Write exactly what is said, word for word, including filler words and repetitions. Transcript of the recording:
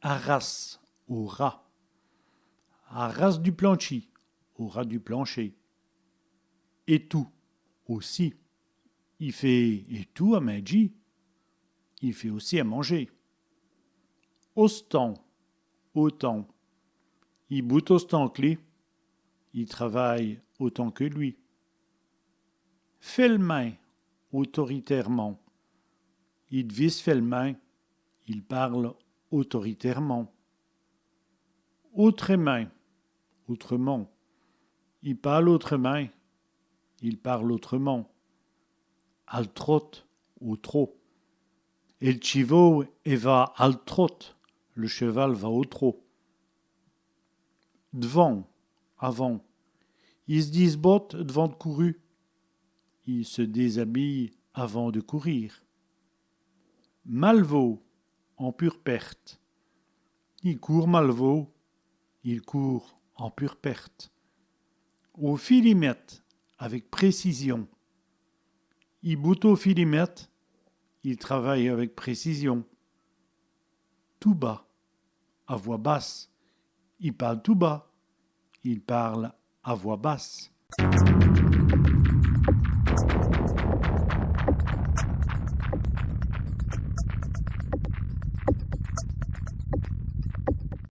A ras, au ras. A ras du plantchî, au ras du plancher. Ètout, aussi. I fét ètout a mindjî. Il fait aussi à manger. Ostant, autant. I boute ostant qu' li. Il travaille autant que lui. Fèlmint, autoritairement. I d'vise fèlmint. Il parle autoritairement. Ôtrèmint, autrement. I pârle ôtrèmint. Il parle autrement. Al trote, au trot. El tchivau è va al trote. Le cheval va au trot. D'vant, avant. I s' disbote d'vant d' couru. Il se déshabille avant de courir. Mal vôt, en pure perte. I coûrt mal vôt. Il court en pure perte. Au filimète, avec précision. I boute au filimète. Il travaille avec précision. Tout bas, à voix basse. I pârle tout bas. Il parle à voix basse.